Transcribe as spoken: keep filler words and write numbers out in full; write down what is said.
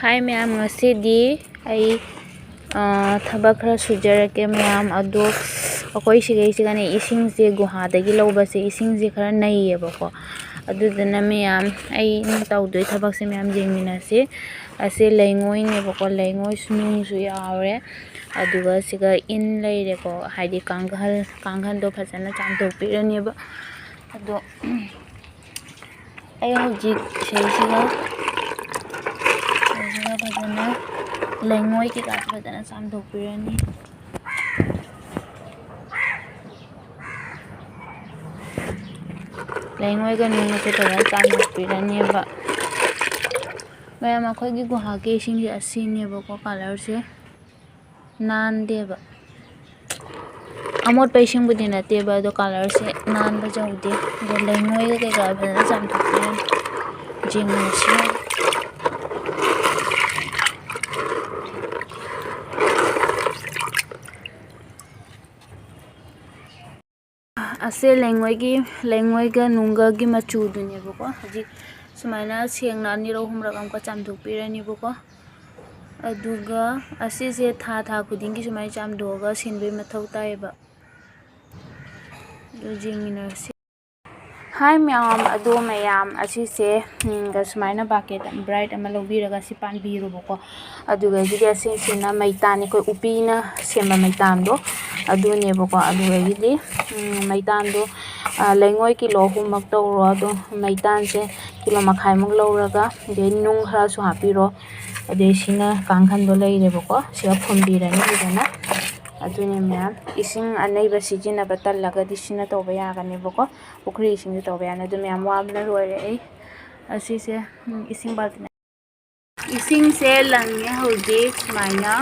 ꯍꯥꯏ ꯃꯌꯥꯝ, ꯉꯁꯤꯗꯤ ꯑꯩ, ꯑ, ꯊꯕꯛ ꯈꯔ ꯁꯨꯖꯔꯛꯀꯦ ꯃꯌꯥꯝ꯫ ꯑꯗꯣ ꯑꯩꯈꯣꯏ ꯁꯤꯒꯩꯁꯤꯒꯅꯦ, ꯏꯁꯤꯡꯁꯦ ꯒꯨꯍꯥꯗꯒꯤ ꯂꯧꯕꯁꯦ, ꯏꯁꯤꯡꯁꯦ ꯈꯔ ꯅꯩꯌꯦꯕꯀꯣ꯫ ꯑꯗꯨꯗꯨꯅ ꯃꯌꯥꯝ, ꯑꯩꯅ ꯇꯧꯗꯣꯏ ꯊꯕꯛꯁꯦ ꯃꯌꯥꯝ ꯌꯦꯡꯃꯤꯟꯅꯁꯤ꯫ ꯑꯁꯤ ꯂꯩꯉꯣꯏꯅꯦꯕꯀꯣ, ꯂꯩꯉꯣꯏꯁꯨ, ꯅꯨꯡꯁꯨ ꯌꯥꯎꯔꯦ꯫ ꯑꯗꯨꯒ ꯁꯤꯒ ꯏꯟ ꯂꯩꯔꯦꯀꯣ, ꯍꯥꯏꯗꯤ ꯀꯥꯡꯈꯜ, ꯀꯥꯡꯈꯜꯗꯣ ꯐꯖꯅ ꯆꯥꯝꯊꯣꯛꯄꯤꯔꯅꯦꯕ꯫ ꯑꯗꯣ ꯑꯩ ꯍꯧꯖꯤꯛ ꯁꯤꯁꯤꯒ, ꯁꯤꯁꯤꯒ ꯐꯖꯅ ꯂꯩꯉꯣꯏ ꯀꯩꯀꯥꯁꯦ ꯐꯖꯅ ꯆꯥꯝꯊꯣꯛꯄꯤꯔꯅꯤ꯫ ꯂꯩꯉꯣꯏꯒ ꯅꯨꯡꯒꯁꯦ ꯐꯖꯅ ꯆꯥꯝꯊꯣꯛꯄꯤꯔꯅꯦꯕ꯫ ꯃꯌꯥꯝ, ꯑꯩꯈꯣꯏꯒꯤ ꯒꯨꯍꯥꯒꯤ ꯏꯁꯤꯡꯁꯦ ꯑꯁꯤꯅꯦꯕꯀꯣ, ꯀꯂꯔꯁꯦ ꯅꯥꯟꯗꯦꯕ꯫ ꯑꯃꯣꯠꯄ ꯏꯁꯤꯡꯕꯨꯗꯤ ꯅꯠꯇꯦꯕ, ꯑꯗꯣ ꯀꯂꯔꯁꯦ ꯅꯥꯟꯕ ꯌꯧꯗꯦ꯫ ꯑꯗꯣ ꯂꯩꯉꯣꯏꯒ ꯀꯩꯀꯥ ꯐꯖꯅ ꯆꯥꯝꯊꯣꯛꯄꯤꯔꯅꯤ꯫ ꯌꯦꯡꯃꯤꯟꯅꯁꯤ꯫ ꯑꯁꯦ ꯂꯩꯉꯣꯏꯒꯤ, ꯂꯩꯉꯣꯏꯒ ꯅꯨꯡꯒꯒꯤ ꯃꯆꯨꯗꯨꯅꯦꯕꯀꯣ꯫ ꯍꯧꯖꯤꯛ ꯁꯨꯃꯥꯏꯅ ꯁꯦꯡꯅ ꯑꯅꯤꯔꯛ ꯑꯍꯨꯝꯔꯛ ꯑꯃꯨꯛꯀ ꯆꯥꯝꯊꯣꯛꯄꯤꯔꯅꯤꯕꯀꯣ꯫ ꯑꯗꯨꯒ ꯑꯁꯤꯁꯦ ꯊꯥ, ꯊꯥ ꯈꯨꯗꯤꯡꯒꯤ ꯁꯨꯃꯥꯏꯅ ꯆꯥꯝꯊꯣꯛꯑꯒ ꯁꯤꯟꯕꯒꯤ ꯃꯊꯧ ꯇꯥꯏꯌꯦꯕ꯫ ꯑꯗꯨ ꯌꯦꯡꯃꯤꯟꯅꯔꯁꯤ꯫ ꯍꯥꯏ ꯃꯌꯥꯝ, ꯑꯗꯣ ꯃꯌꯥꯝ ꯑꯁꯤꯁꯦ, ꯎꯝ, ꯁꯨꯃꯥꯏꯅ bucket, bright ꯑꯃ ꯂꯧꯕꯤꯔꯒ ꯁꯤ ꯄꯥꯟꯕꯤꯔꯣꯕꯀꯣ꯫ ꯑꯗꯨꯗꯒꯤꯗꯤ ꯑꯁꯤꯁꯤꯅ ꯃꯩꯇꯥꯟꯅꯤ, ꯑꯩꯈꯣꯏ ꯎꯄꯤꯅ ꯁꯦꯝꯕ ꯃꯩꯇꯥꯟꯗꯣ ꯑꯗꯨꯅꯦꯕꯀꯣ꯫ ꯑꯗꯨꯗꯒꯤꯗꯤ, ꯎꯝ, ꯃꯩꯇꯥꯟꯗꯣ, ꯑ, ꯂꯩꯉꯣꯏ ꯀꯤꯂꯣ ꯑꯍꯨꯝꯃꯛ ꯇꯧꯔꯣ꯫ ꯑꯗꯣ ꯃꯩꯇꯥꯟꯁꯦ ꯀꯤꯂꯣ ꯃꯈꯥꯏꯃꯨꯛ ꯂꯧꯔꯒ, ꯑꯗꯩ ꯅꯨꯡ ꯈꯔꯁꯨ ꯍꯥꯞꯄꯤꯔꯣ꯫ ꯑꯗꯩ ꯁꯤꯅ ꯀꯥꯡꯈꯟꯗꯣ ꯂꯩꯔꯦꯕꯀꯣ, ꯁꯤꯒ ꯐꯨꯝꯕꯤꯔꯅꯤ ꯐꯖꯅ꯫ ꯑꯗꯨꯅꯦ ꯃꯌꯥꯝ, ꯏꯁꯤꯡ ꯑꯅꯩꯕ ꯁꯤꯖꯤꯟꯅꯕ ꯇꯜꯂꯒꯗꯤ ꯁꯤꯅ ꯇꯧꯕ ꯌꯥꯒꯅꯦꯕꯀꯣ꯫ ꯄꯨꯈ꯭ꯔꯤ ꯏꯁꯤꯡꯁꯨ ꯇꯧꯕ ꯌꯥꯅꯤ꯫ ꯑꯗꯨ ꯃꯌꯥꯝ ꯋꯥꯕꯅ ꯂꯣꯏꯔꯦ ꯑꯩ꯫ ꯑꯁꯤꯁꯦ, ꯎꯝ, ꯏꯁꯤꯡ ꯕꯥꯜꯇꯤꯟ꯫ ꯏꯁꯤꯡꯁꯦ ꯂꯪꯉꯦ ꯍꯧꯖꯤꯛ ꯁꯨꯃꯥꯏꯅ꯫